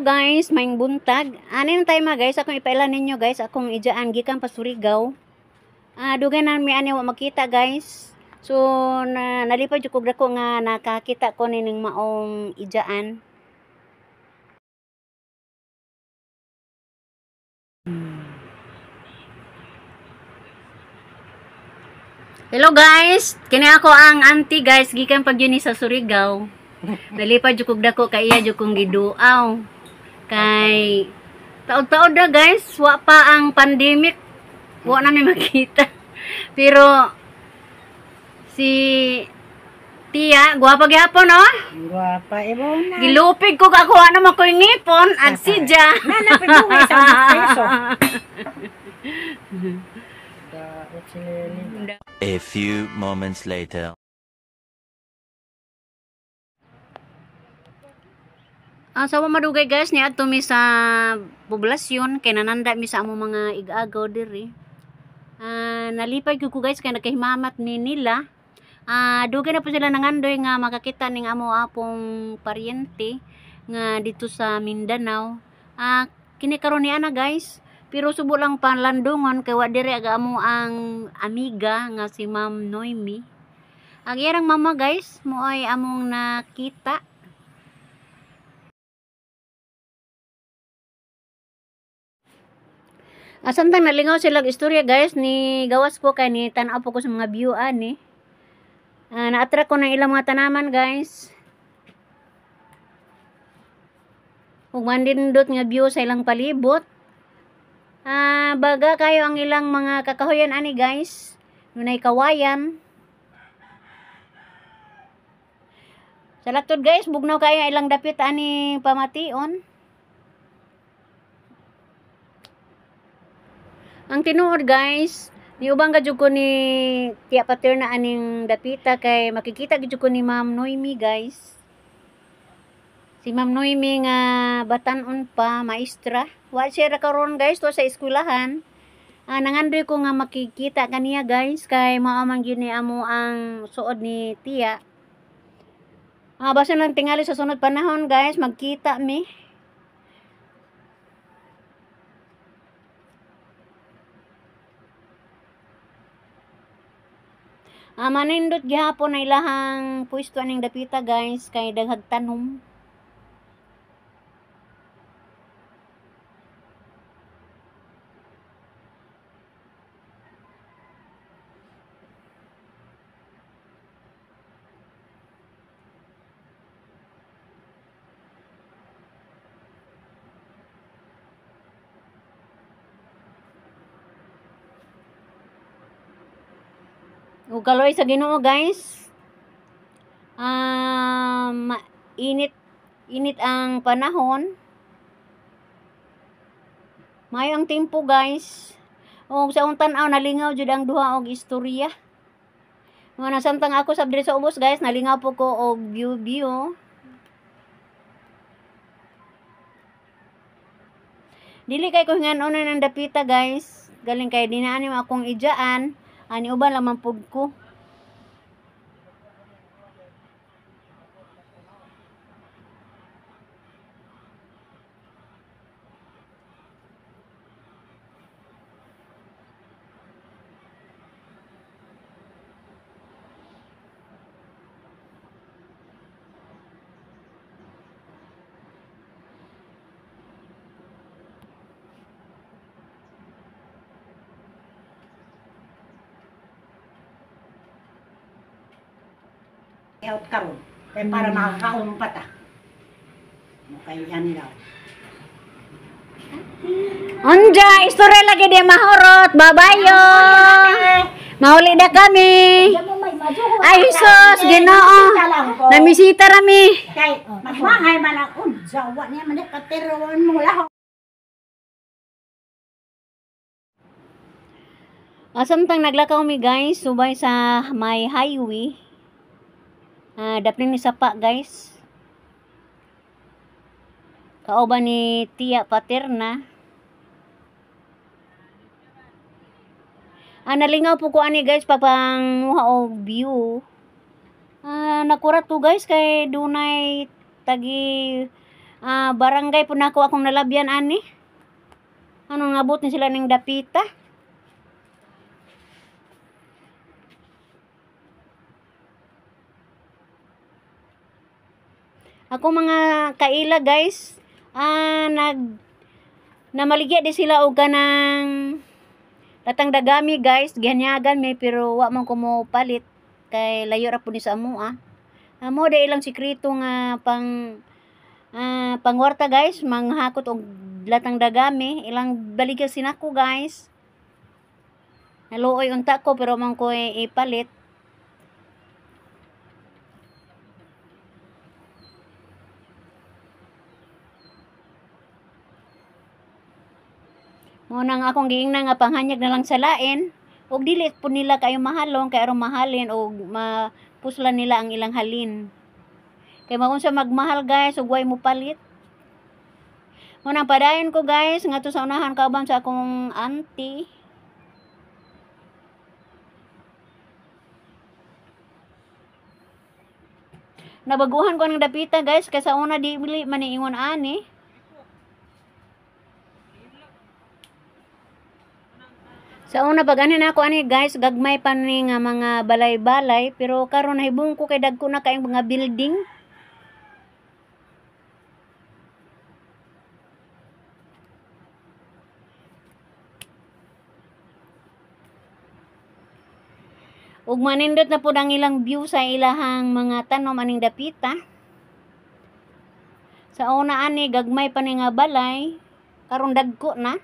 Guys, maayong buntag. Ani na tayo mga guys, akong ipailan ninyo guys, akong ijaan gikan pa Surigao. Dugay na mi ani wa makita guys. So na nalipad jud ko dako nga nakakita ko nining maong ijaan. Hello guys, kini ako ang auntie guys, gikan pag yun sa Surigao. Nalipad jud kog dako kay iya jud kong giduaw. Kay taod-taod na guys, wa pa ang pandemic, wa na mi makita. Pero si Tia, gwapa gyapon no? Gwapa ibon na. Gilupig ko kako ano man ko'y ngipon at si Ja. Na napibuhi sa peso. A few moments later. Sa wa madugay guys, niadto mi sa poblasyon kay nananda mi sa among mga ig-agaw diri. Nalipay ko guys kay nakahimamat ni nila. Dugay na po sila nangandoy nga makakita ning amo apong paryente nga dito sa Mindanao. Kini karon ni ana guys, pero subo lang panlandungon kay wa diri aga amo ang amiga nga si Ma'am Noemi. Ang iyang mama guys, mo ay among nakita. Samtang nalingaw sila og istorya guys, ni gawas ko kay ni tan-aw po ko sa mga view ani. Na-attract ko ng ilang mga tanaman guys. Ug mandindot nga view sa ilang palibot. Baga kayo ang ilang mga kakahuyan ani guys. Nunay kawayan. Sa laktod guys, bugnaw kayo ang ilang dapit ani pamation. Ang tinuod guys, niubang ka jud ko ni Tia Paterna aning dapita kay makikita gyud ko ni Ma'am Noemi guys. Si Ma'am Noemi nga batan-on pa, maestra. Wa siya ra karon guys to sa eskwelahan. Nangandoy ko nga makikita kaniya guys kay mao man gyud ni amo ang suod ni Tia. Basta lang tingali sa sunod panahon guys, magkita mi. Manindot gihapon na ilahang pwesto aning dapita guys kay daghag tanom. Ug kaloy sa Ginoo guys. Init ang panahon. Maayo ang tempo guys. Og sa akong tan-aw nalingaw jud ang duha og istorya. Mga nasamtang ako sa diri sa ubos guys, nalingaw po ko og view view. Dili kay ko hingan-onan ang dapita guys. Galing kay dinaan mo akong ijaan. Ani uban lamang pud ko. Out karon kay para makakaon pa ta. Kay yan daw. Unja, istorya lagi di mahurot, babayo. Mahuli na kami. Ay sus, Ginoo. Namisita rami. Kay magmangay man ang unja, wa niya man patiruan mo laho. Samtang naglakaw mi guys, subay sa may highway. Dapnin ni sapa guys. Kauban ni Tia Paterna. Nalingaw po ko ani guys papanguha og view. Nakurat to guys kay dunay tagi Barangay po nako akong nalabyan ani. Anong nabot ni sila ning dapita? Ako mga kaila guys, nag namaligya di sila og kanang latang dagami guys, gihanyagan mi pero wa man ko mo palit kay layo ra pud ni sa amoa. Amo di ilang sikreto nga pang pangwarta guys, manghakot og latang dagami, ilang baligya sinako guys. Naluoy unta ko pero man ko ipalit. Mo nang akong giingnan nga panghanyag na lang sa lain og dili po nila kayo mahalong kay aron mahalin og mapuslan nila ang ilang halin. Kay maunsa magmahal guys ug way mo palit. Mo nang padayon ko guys ngadto sa unahan kauban sa akong auntie. Nabaguhan ko ng dapita guys kay sa una di man niingon ani. Sa una pag ani na ako ani guys, gagmay pa ni nga mga balay-balay pero karon nahibong ko kay dagko na kaayong mga building. Ug manindot na pud ang ilang view sa ilahang mga tanom aning dapita. Sa una ani gagmay pa ni nga balay, karon dagko na.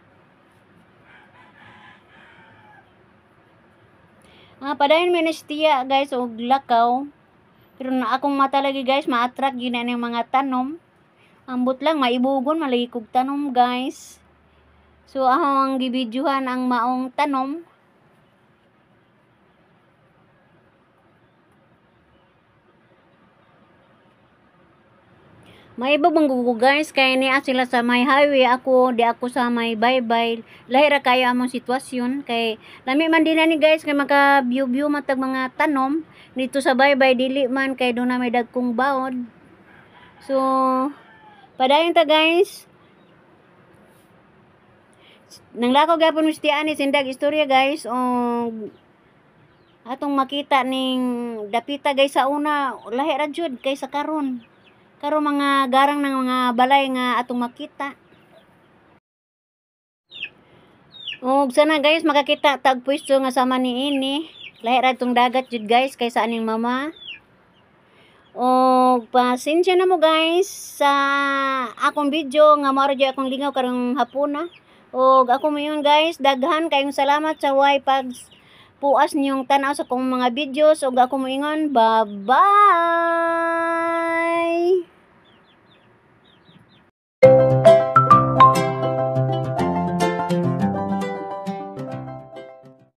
Padayon mi ni siya guys og lakaw. Pero na akong mata lagi guys, ma-attract gyud na ning mga tanom. Ambot lang maibugon malagi kog tanom guys. So ahong gibidyuhan ang maong tanom. Maiba bang gugo guys kay niya sila sa may highway, ako di ako sa may baybay. Lahi ra kayo among sitwasyon kay lami man din ani guys kay maka view-view man tag mga tanom dito sa baybay, dili man kay doon na may dagkong baod. So padayon ta guys. Nanglakaw gyapon mi siya ani sindag istorya guys og atong makita ning dapita guys sa una lahi ra jud kaysa karon. Karon mga garang ng mga balay nga atong makita. Og sana guys makakita tag pwesto nga sama niini. Lahi ra tong dagat jud guys kaysa aning mama. Og pasensya na mo guys sa akong video nga mao ra jud akong lingaw karong hapuna. Og ako mayon guys, daghan kayong salamat sa way pag puas niyong tan-aw sa akong mga videos. Og ako moingon, bye-bye.